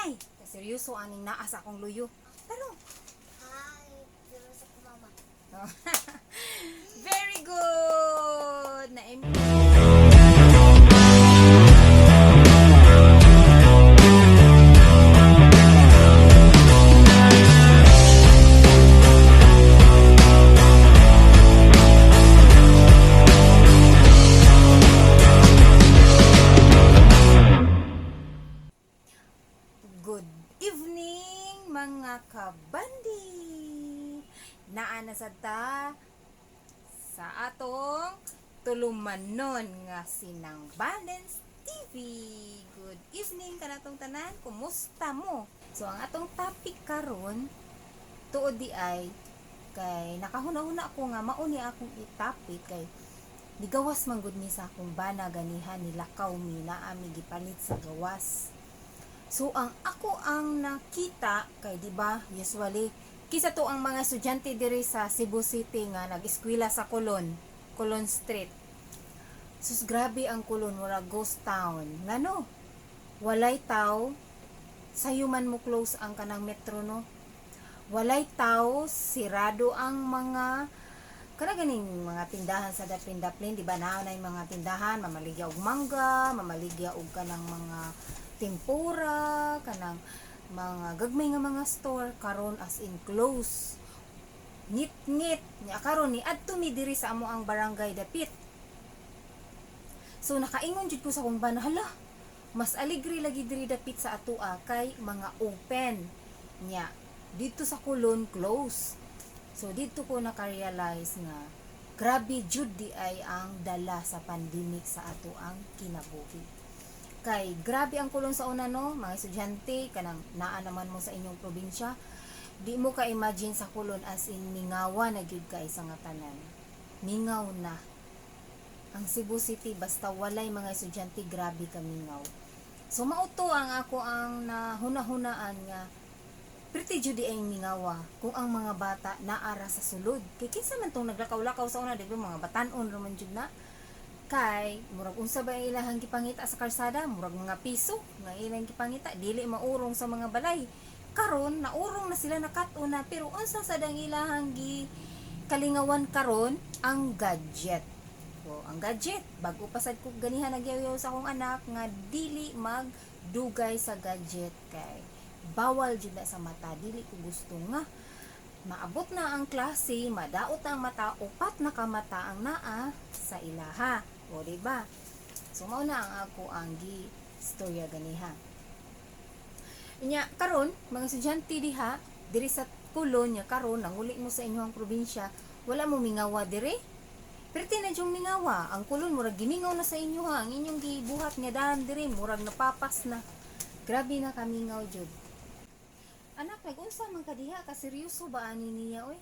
Inay, seryoso aning naa sa akong luyo. Tarong. Hi, pero sa mama. Very good. Na. Good evening, mga kabandi. Naa na sad ta sa atong tulumanon nga sinang Balance TV. Good evening kanatong tanan. Kumusta mo? So ang atong topic karon tuod di ay kay nakahuna-huna ko nga mao ni akong i-topic kay nigawas man gud ni sa akong bana ganiha, nilakaw mi, naa mi gipalit sa gawas. So ang ako ang nakita kay, di ba, usually kisa to ang mga estudyante diri sa Cebu City nga nag-eskwela sa Colon, Colon Street. Sus, grabe ang Colon, mura ghost town. Ngano? Walay tao, sayo man mo close ang kanang metro, no. Walay tao, sirado ang mga kana ganing mga tindahan sa Daplin-Daplin, di ba, naa na yung mga tindahan, mamaligya og mangga, mamaligya og kanang mga tempura, kanang mga gagmay nga mga store karon as in close. Ngit-ngit nya karon ni adto mi diri sa amo ang barangay dapit. So nakaingon jud ko sa akong bana, "Hala, mas aligre lagi diri dapit sa atoa kay mga open." Nya dito sa Colon, close. So dito ko naka-realize nga grabe jud di ay ang dala sa pandemic sa ato ang kinabuhi. Kay grabe ang Colon sa una, no, mga estudyante, kanang naa naman mo sa inyong probinsya, di mo ka imagine sa Colon, as in mingawa na gyud kay sa nga tanan. Mingaw na. Ang Cebu City, basta walay mga estudyante, grabe ka mingaw. So mao to ang ako ang nahuna-hunaan nga pretty jud di ay mingawa kung ang mga bata naara sa sulod. Kay kinsa man tong naglakaw-lakaw sa una, di ba, mga batan-on ra man jud na. Kay murag unsa ba ang ilahang gipangita sa kalsada, murag mga piso nga ilang gipangita, dili maurong sa mga balay. Karon naurong na sila, nakat-on na, pero unsa sad ang ilahang gi kalingawan karon? Ang gadget. O, ang gadget, bago pa sad ko ganiha nagyaw sa akong anak nga dili magdugay sa gadget kay bawal jud na sa mata. Dili ko gusto nga maabot na ang klase, madaot na ang mata, upat na ka mata ang naa sa ilaha. O, di ba? So, mao na ang ako ang gi storya ganiha. Nya karon mga estudyante diha diri sa Colon, nya karon nanguli mo sa inyong probinsya, wala mo mingawa diri? Perti na jung mingawa. Ang Colon murag gimingaw na sa inyo ha. Ang inyong gibuhat nga daan diri murag napapas na. Grabe na kamingaw jud. Anak, nag-unsa man ka diha? Ka seryoso ba ani niya oy?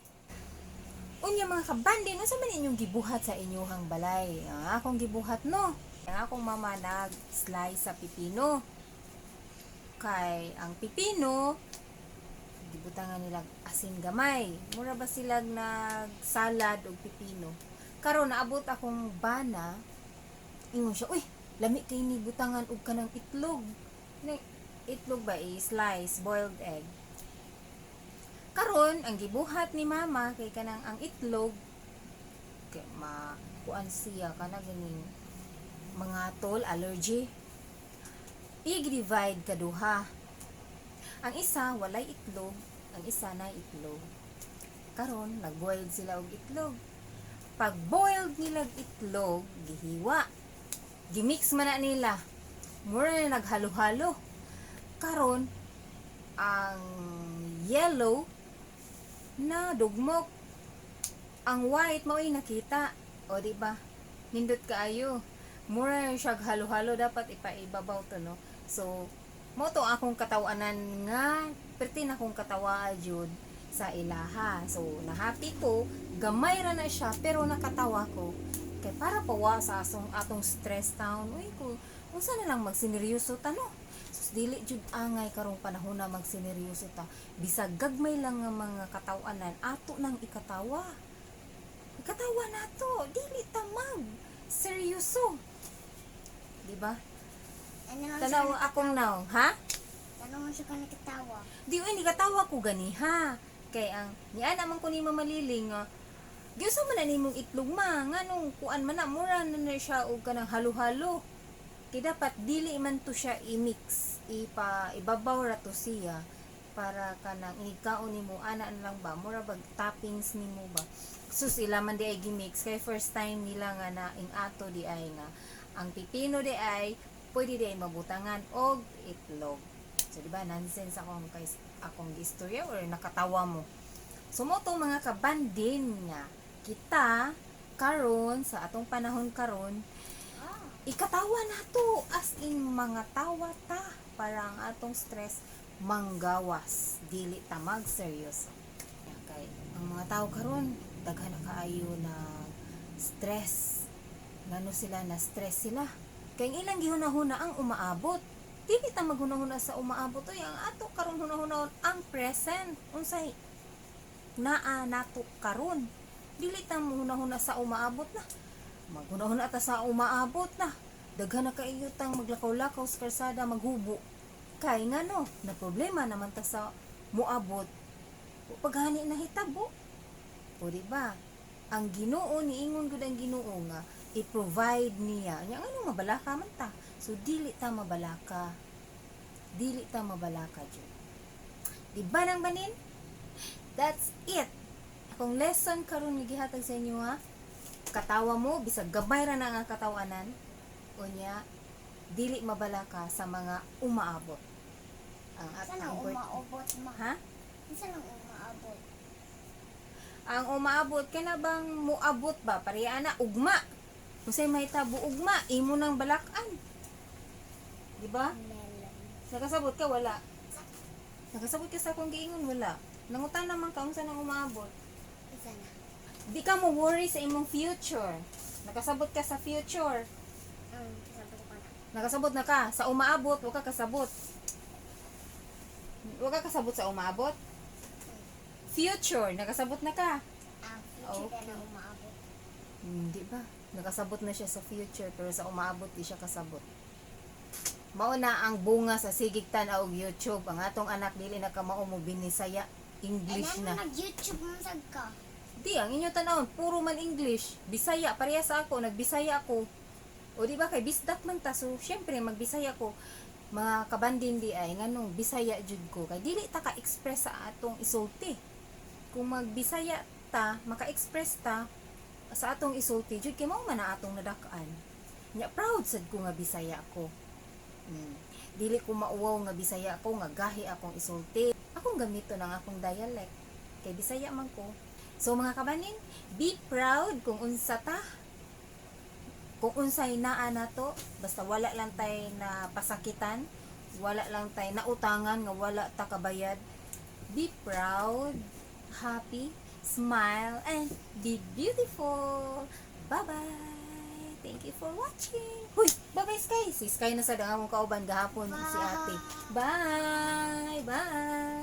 Unya, mga kabandin, unsa man inyong gibuhat sa inyuhang balay? Ang akong gibuhat, no. Ang akong mama nag-slice sa pipino. Kay ang pipino gibutangan nila asin gamay. Mura ba sila nag-salad og pipino. Karon naabot akong bana, ingon siya, "Uy, lami kay ni butangan og kanang itlog." Itlog ba i-slice, boiled egg. Karon ang gibuhat ni mama kay kanang ang itlog kay ma kuan siya kana ganing mga tol allergy. I-divide kaduha. Ang isa walay itlog, ang isa na itlog. Karon nag-boiled sila og itlog. Pag boiled nila og itlog, gihiwa. Gimix man na nila. Mura na naghalo-halo. Karon ang yellow na dugmok. Ang white mao'y nakita. O, di ba? Nindot kaayo. Mura na siya halo-halo, dapat ipaibabaw to, no. So mo to akong katawanan nga perti na akong katawa jud sa ilaha. So nahappy ko, gamay ra na siya pero nakatawa ko. Kay para pawa sa asong atong stress town. Uy, ko unsa na lang magsineryoso ta, no? Sus, dili jud angay karong panahon na magsineryoso ta. Bisag gagmay lang nga mga katawanan, ato nang ikatawa. Ikatawa nato, dili ta mag seryoso. Di ba? Ano ang Tanaw akong naw, ha? Tanaw Ano man siya ka nakatawa? Di oy, nikatawa ko ganiha. Kay ang niana man ko ni Mama Liling nga giusa man na nimong itlog, ma, nganong kuan man na, mura na na siya og kanang halo-halo. Kay dapat dili man to siya i-mix, ipa ibabaw ra to siya para kanang inigkaon nimo ana na lang ba, mura bag toppings nimo ba. Sus, ila man di ay gimix kay first time nila nga na ing ato di ay nga ang pipino di ay pwede di ay mabutangan og itlog. So di ba nonsense akong kay akong istorya or nakatawa mo? So mo to, mga kabandin, nga kita karon sa atong panahon karon, ikatawa na to, as in mga tawa ta para ang atong stress manggawas, dili ta mag seryoso. Kay ang mga tao karon daghan na kaayo na stress. Ngano sila na stress sila? Kay ang ilang gihunahuna ang umaabot. Dili ta maghunahuna sa umaabot oy. Ang ato karon hunahunahon ang present, unsay naa nato karon. Dili ta mohunahuna sa umaabot na. Maghunahuna ta sa umaabot na, daghan na kaayo tang maglakaw-lakaw sa kalsada, maghubo. Kay ngano? Na problema naman ta sa moabot, paghani na hitabo. O di ba ang Ginoo niingon gud ang Ginoo nga i-provide niya nya, ngano mabalaka man ta? So dili ta mabalaka, dili ta mabalaka jud. Di ba nang banin? That's it. Akong lesson karon nga gihatag sa inyo ha, katawa mo bisag gabay ra na ang katawanan. Unya dili mabalaka sa mga umaabot. Ang at Saan ang umaabot, ma? Ha? Saan ang umaabot? Ang umaabot kana bang muabot ba, pareha na ugma. Unsay mahitabo ugma, imo nang balak-an, di ba? Melon. Nakasabot ka, wala? Nakasabot ka sa akong giingon, wala? Nangutan naman ka unsa nang umaabot. Isa na. Di ka mo worry sa imong future. Nakasabot ka sa future? Kasabot ko na. Nakasabot na ka sa umaabot? Wa ka kasabot? Wa ka kasabot sa umaabot? Future, nakasabot na ka? Ang future na umaabot. Hindi ba? Nakasabot na siya sa future pero sa umaabot di siya kasabot. Mao na ang bunga sa sigig tan-aw og YouTube. Ang atong anak dili na kamao mo binisaya, English Ay, na. nag-YouTube mo sad ka. Di ang inyo tan-awon puro man English. Bisaya pareha sa ako, nagbisaya ako. O di ba kay bisdak man ta, so syempre magbisaya ko. Mga kabandin di ay nganong Bisaya jud ko, kay dili ta ka-express sa atong isulti. Kung magbisaya ta, maka-express ta sa atong isulti jud kay mao man na atong nadak-an. Nya proud sad ko nga Bisaya ko. Dili ko mauwaw nga Bisaya ko nga gahi akong isulti. Akong gamito ng akong dialect. Kay Bisaya man ko. So mga kabanin, be proud kung unsa ta. Kung unsay naa nato, basta wala lang tay na pasakitan, wala lang tay nautangan nga wala ta kabayad. Be proud, happy, smile, and be beautiful. Bye-bye! Thank you for watching. Huy, bye-bye, Sky. Si Sky na sa akong kauban gahapon, si ate. Bye! Bye!